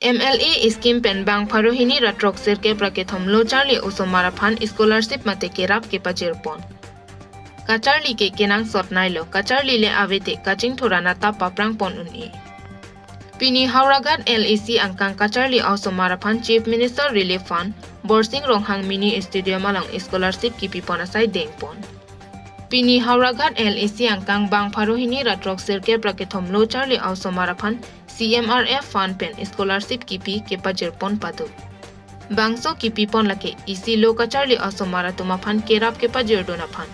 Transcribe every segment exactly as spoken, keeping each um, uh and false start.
M L A scheme pen bang pharo hini ra throksirkep ra kethom lo charli osomar aphan scholarship mate kerap kepajirpon. Kacharli ke kenangsot nailo, kacharli le avete kachingthur anat ta paprangpon un-e. Pini Howraghat L A C angkang kacharli osomar aphan Chief Minister Relief Fund, Borsing Ronghang Mini Stadium along scholarship kipipon asai dengpon. Pini Howraghat L A C angkang bang pharo hini ra throksirkep ra kethom lo charli osomar aphan C M R F fund pen scholarship kipi kepajirpon pado. Bangso kipipon lake isi lo kacharli osomar atum aphan kerap kepajirdun aphan.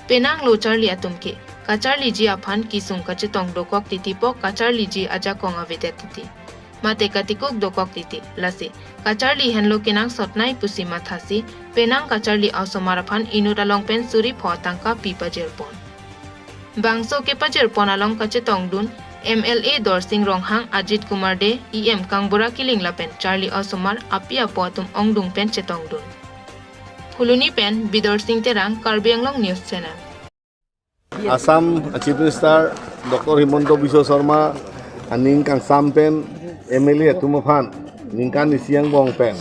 Penang lo charli atum ke kacharliji aphan kesung kachetong dokok titi pu kacharliji ajakong avedet titi. Mate katikuk dokok titi, lasi kacharli henlo kenangsot nai pusi mathasi, penang kacharli osomar aphan inut along pen suri pho tangka pipajirpon. Bangso kepajirpon along kachetongdun M L A Dorsing Ronghang, Ajit Kumar Dey, E M Kangbura Killing lapen charli osomar api apo atum ongdung pen chetongdun. Phuloni pen Bidorsing Terang, Karbi Anglong News Channel. Assam Chief Minister Doctor Himanta Biswa Sarma aning kangsam pen M L A atum aphan ningkan isi angbong pen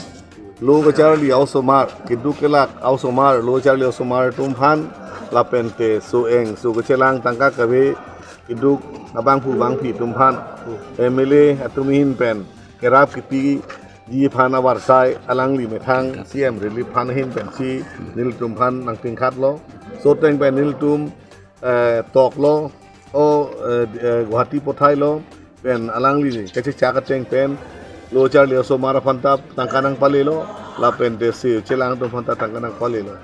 lo kacharli osomar, keduk kelak osomar, lo charli osomar atum aphan lapente so-eng so kachelang tangka kave keduk abangphu bangphi atum aphan M L A atum ahin pen kerap kipiji aphan avarsai alangli methang C M Relief Fund ahin pensi nelitum aphan nangtingkhatlo. So ateng pen nelitum, eh, toklo, o, eh, eh, Guwahati pathailo, pen alangli kachechak ateng pen lo charli osomar aphan ta tangka nangpalelo, lapente se chelang atum aphan ta tangka nangpalelo.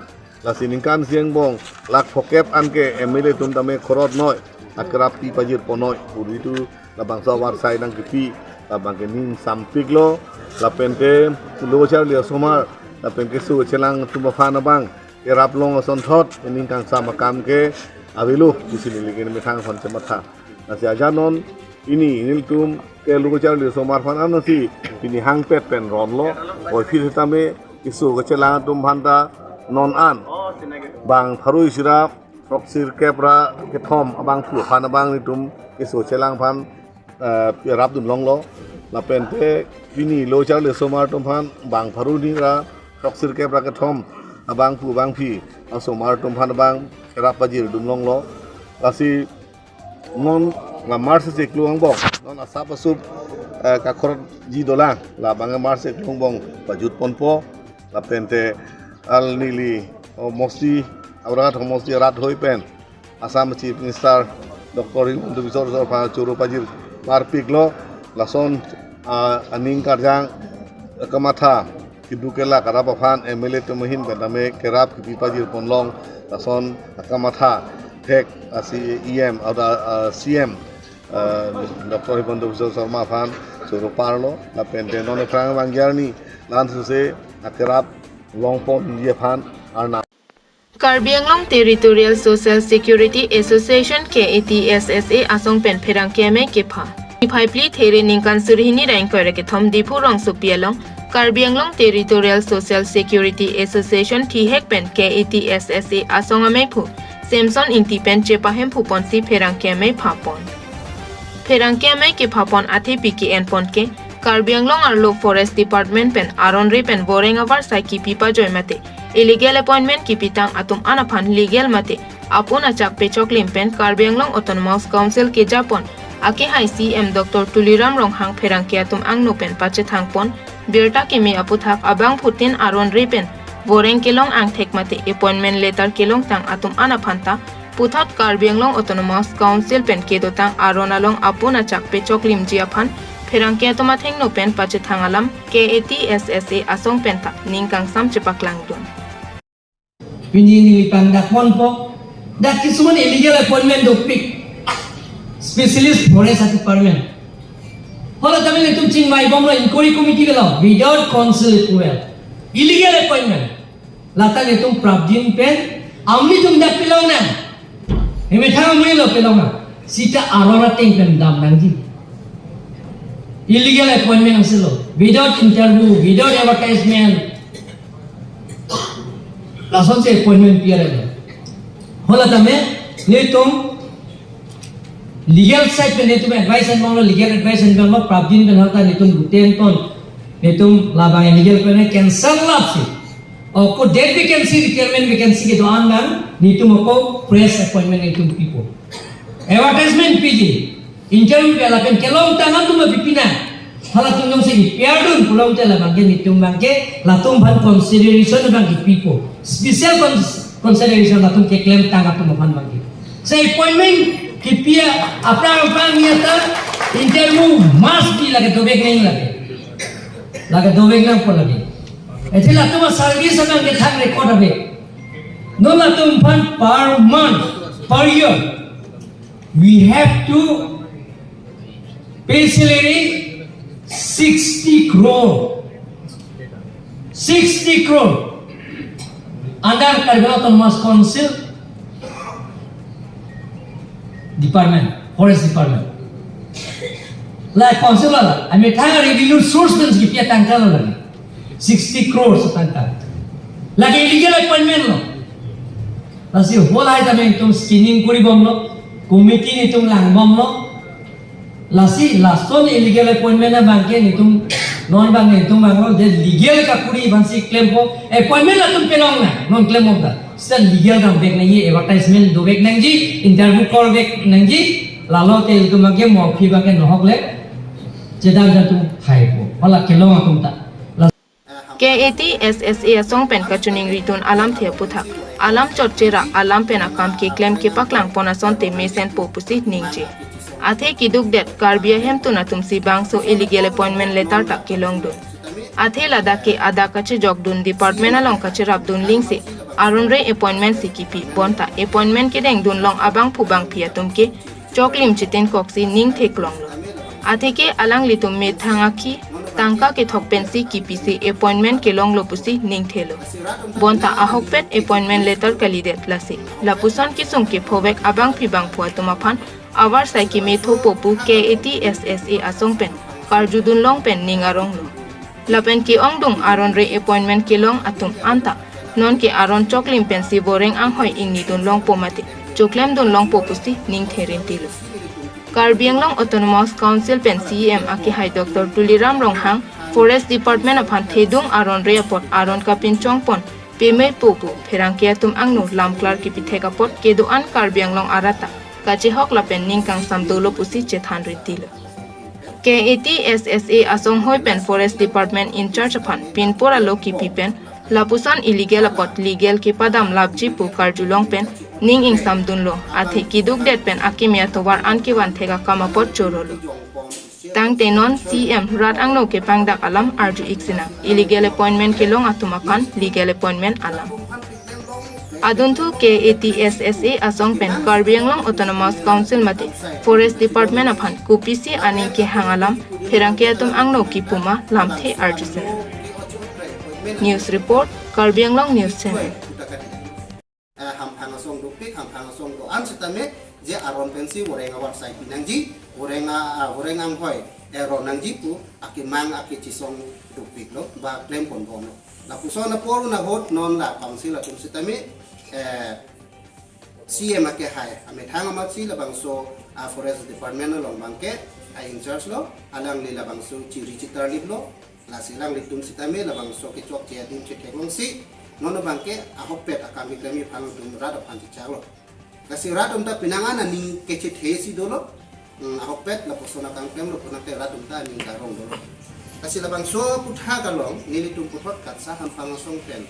Lasi ningkan isi angbong lakh phokep anke M L A atum tame khorot noi, akerap pipajirpon noi, puri tu labangso avarsai nangkipi, labang ke ning sampiklo, lapente lo charli osomar, lapen ke so chelang atum aphan abang kerap long asonthot, ning kangsam akam ke avelo, isi lili ke methang aphan chematha. Lasi ajanon pini nelitum ke lo kacharli osomar aphan ansi pini hangpet pen ronlo, boiphit tame keso kachelang atum aphan ta non an bang pharo isi ra throksirkep ra kethom abangphu aphan abang nelitum keso chelang aphan, eh, rapdun longlo. Lapente pini lo charli osomar atum aphan bang pharo hini ra throksirkep ra kethom abangphu bangphi osomar atum aphan abang kerap pajirdun longlo. Lasi non la March chiklo angbong, non asap asup, eh, kakhorotji dolang, labang March chiklo angbong pajutponpo, lapente al neli, o, mosti, Howraghat mosti rat hoi pen Assam Chief Minister Doctor Himanta Biswa Sarma choro pajir parpiklo, lason, ah, aning karjang kamatha keduk kelak arap aphan M L A atum ahin pen tame kerap kipi pajirpon long, lason kamatha thek asi E M, auda, ah, C M, ah, Doctor Himanta Biswa Sarma aphan choro parlo, lapente non ephrang abang arni, la-an suse akerap longponji aphan arnam. Karbi Anglong Territorial Social Security Association, K A T S S A asong pen pherangke amei kepha. Niphai phli There ningkan suri hini ra ingkoi ra kethom Diphu rongsopi along Karbi Anglong Territorial Social Security Association thihek pen K A T S S A asong ameiphu Samson Ingti pen chepahemphuponsi pherangke amei phapon. Pherangke amei kephapon athepi ke-enpon ke Karbi Anglong arlo Forest Department pen aron re pen voreng avarsai kipi pajoi mate illegal appointment kipitang atum an aphan legal mate apun achak pechoklim pen Karbi Anglong Autonomous Council kejapon akehai C M Doctor Tuliram Ronghang pherangke atum angno pen pachethangpon birta keme aputhak abangphutin aron re pen voreng kelong angthek mate appointment letter kelongtang atum an aphan ta puthot Karbi Anglong Autonomous Council pen kedotang aron along apun achak pechoklimji aphan pherangke atum athengno pen pachethang alam K A T S S A asong pen ta ning kangsam chepaklangdun. Pini neli pangdakponpo, dak kisuman illegal appointment dopik, specialist forest department. Hala tame nelitum chingvaibomlo, inquiry committee kelo, without council approval. Illegal appointment. Lata nelitum prapjin pen, amni atum dak pelongnang. Emethang amni lo pelongnang. Sita aron ateng pen damnangji. Illegal appointment asilo. Without interview, without advertisement. Lasonsi appointment pi-arlo. Hala tame, nelitum legal side pen nelitum advice enbomlo, legal advice enbomlo, prapjin pen hala ta nelitum guten ton Netum labang illegal appointment cancel lap si. Ako dead vacancy, retirement vacancy kedo-an abang netum ako fresh appointment netum pipo. Advertisement piji, interview pi lapen kelongtang atum pipi nang. Halatum jongsi pi-ardun pulote labang ke netum abang ke latum aphan consideration abang ke pipo. Special cons- consideration latum keklemtang atum aphan abang ke. Lasi appointment kipi aphrang aphrang ya ta interview must be lake dovek nang lake. Lake dovek nangpo lake. Ethil latum service abang ke thang record ave. Non latum aphan per month, per year, we have to pay salary sixty crore. Sixty crore. Under Karbi Autonomous Council Department, Forest Department. La council la, amethang revenue source pen kipi atangka lo lake. Sixty crores atangka. Lake illegal appointment lo. Lasi holai tame netum screening kori bomlo, committee netum lang bomlo. Lasi last on illegal appointment abang ke netum non abang netum abang lo, je legal kakuri abang si klempo, appointment latum pelong nang, non klem bom ta. Seta legal dam vek nangji, advertisement dovek nangji, interview call vek nangji, lalo te netum abang ke mo aphi abang ke nohok le, chedam jam atum haipo, hala kelong atum ta. K A T S S A asong pen kachiningri dun alamthe aputhak, alam chot chera alam pen akam keklem kepaklang pon asonte mesenpo pusi ningje. Athe keduk det Karbi ahemtun atum si bangso illegal appointment letter ta kelong dun. Athe ladak ke adak kachejok dun department along kacherap dun lingsi aron re appointment si kipi, bonta appointment kedeng dun long abangphu bangphi atum ke choklim chitin koksi ning theklong lo. Athe ke alanglitum methang akhi tangka kethok pensi kipisi appointment kelong lo pusi ning thelo. Bonta ahokpet appointment letter kalidet lasi lapuson kesung kephovek abangphi bangphu atum aphan avarsai kemethopo pu K A T S S A asong pen karjudun long pen ning arong lo. Lapen ke-ongdung aron re appointment kelong atum anta non ke aron choklim pensi boreng anghoi ingni dun longpo mate choklem dun longpo pusi ning the rinti lo. Karbi Anglong Autonomous Council pen C E M akehai Doctor Tuliram Ronghang, Forest Department aphan thedung aron re apot aron kapinchong pon pemeipo pu pherangke atum angno lamklar kipithek apot kedo-an Karbi Anglong arat ta kachehok lapen ning kangsam dolo pusi chethan rinti lo. K A T S S A asong hoi pen Forest Department in charge aphan pinpur alo kipi pen lapuson illegal apot legal kepadam lapji pu karjulong pen ning ingsam dunlo, athe keduk det pen akimi atovar an kevan thek akam apot choro lo. Tangte non C M rat angno kepangdak alam arju ik sinang, illegal appointment kelong atum aphan legal appointment alam. Adunthu K A T S S A asong pen Karbi Anglong Autonomous Council mate Forest Department aphan kopisi aning kehang alam pherangke atum angno kipu ma lamthe arju sinang. News report, Karbi Anglong News Channel. Eh, hamphang asong dopik, hamphang asong do-an sitame, je aron pensi boreng avarsai pinangji, boreng a, ah, boreng anghoi, eh, ron nangji pu, akemang akechisong dopik lo, ba klem ponbom lo. Lapuson apor un ahut non la council atum sitame, eh, C M akehai, amethang amatsi labangso, ah, Forest Department along abangke, ah, in charge lo, alangli labangso chiri chitarlip lo, lasi alanglitum sitame labangso kechokche adim chetheklongsi, non abangke ahokpet akam keklem aphan atum rat aphan chechak lo. Lasi rat atum ta penang an aning kechethe si dolo, hmm, ahokpet lapuson akam klem lo puna ke rat atum ta aning karong dolo. Lasi labangso aputhak along nelitum puthot KATSA hamphang asong pen,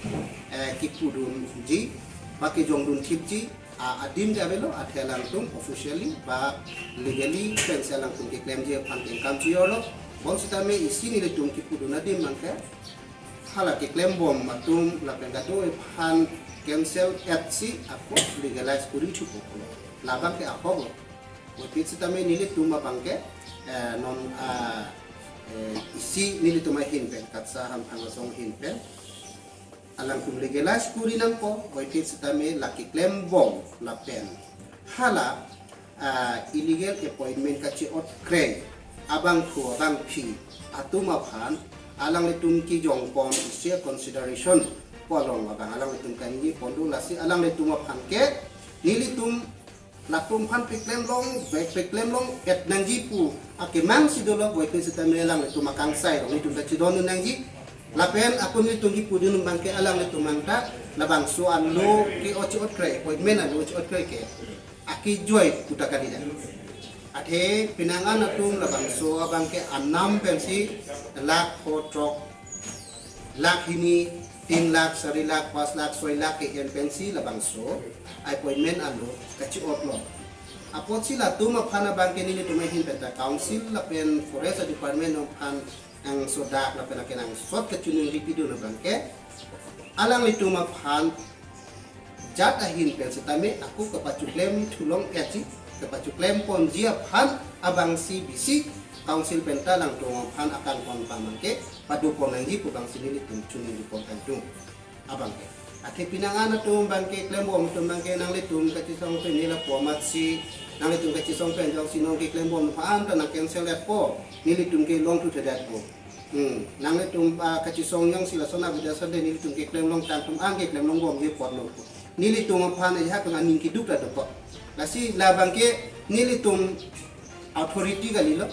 eh, kipudunji, ba kejongdun thipji, a, adim ke avelo, athe alangtum officially ba legally pensi alangtum keklemji aphan kengkam chiyolo. Bonsitame isi nelitum kipudun adim abangke, hala keklembom atum lapen kadokave aphan cancel et si ako legalize kori thupo pulo. Labang ke ahok lo. Puthot sitame nelitum abangke, eh, non, ah, eh, isi nelitum ahin pen, KATSA hamphang asong ahin pen alangtum legalize kori nangpo, puthot sitame la keklembom lapen hala, ah, illegal appointment kache-ot krei abangphu abangphi atum aphan alanglitum kejong pon isi consideration pu along abang alanglitum kaningje pon do, lasi alanglitum aphan ke nelitum latum aphan peklem long, bek peklem long et nangji pu akemang si dolo, puvoiphit sitame alanglitum akangsai along nelitum kachidon nangji. Lapen ako nelitum kipudun abangke alanglitum mangta labangso alo ke-o chi-ot kre, appointment alo chi-ot kre ke akejoi puta kalidet. Athe penang an atum labangso abangke anam pensi lakh pho throk, lakh hini, tin lakh, sari lakh, pas lakh, soi lakh ke-en pensi labangso appointment alo kachi-ot lo. Apotsi latum aphan abangke nelitum ahin penta council lapen forest department aphan nangsodak lapen akenangsot kachiningri pidun abangke alanglitum aphan jat ahin pen sitame ako kapachoklem thulong etji, kapachoklem ponji aphan abangsi bisi council penta alangtum aphan akan pon pamangke pado pon nangji pu abangsi nelitum chiningri pon tangtung abangke. Athe penang an atum abangke klembom atum abangke nanglitum kachisong pen nila pomat si, nanglitum kachisong pen jongsi non keklembom aphan ta nang cancel etpo, nelitum ke long tu thedat po. Hmm, nanglitum, ah, kachisong jongsi lason abidah sade nelitum keklem long tangtum an keklem longbomji apot lo. Nelitum aphan ajahak aning keduk ta dokok. Lasi labangke nelitum authority kalilo,